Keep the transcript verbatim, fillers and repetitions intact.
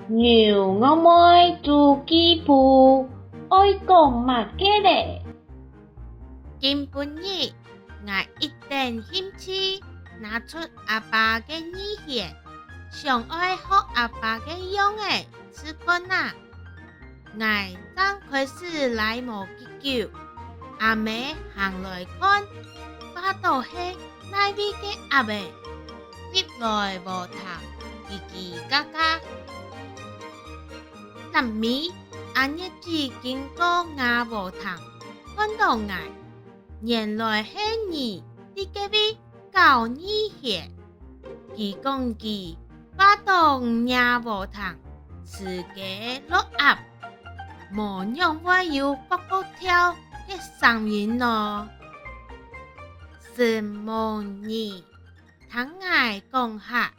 牛戇妹週記簿，愛講麼个咧？今晡日，𠊎一等興趣，拿出阿爸个字典，想愛學阿爸个樣仔試看啊！𠊎正開始拉無幾久，阿姆行來看，發到係哪位个鴨仔，入來禾埕，嘰嘰嘎嘎。臨尾，阿月姊經過吾禾埕，看到𠊎，原來係你在該位搞字典。佢講佢發到若禾埕，自家落鴨，無仰會有咯咯跳个聲音咯。承蒙你，聽𠊎講客。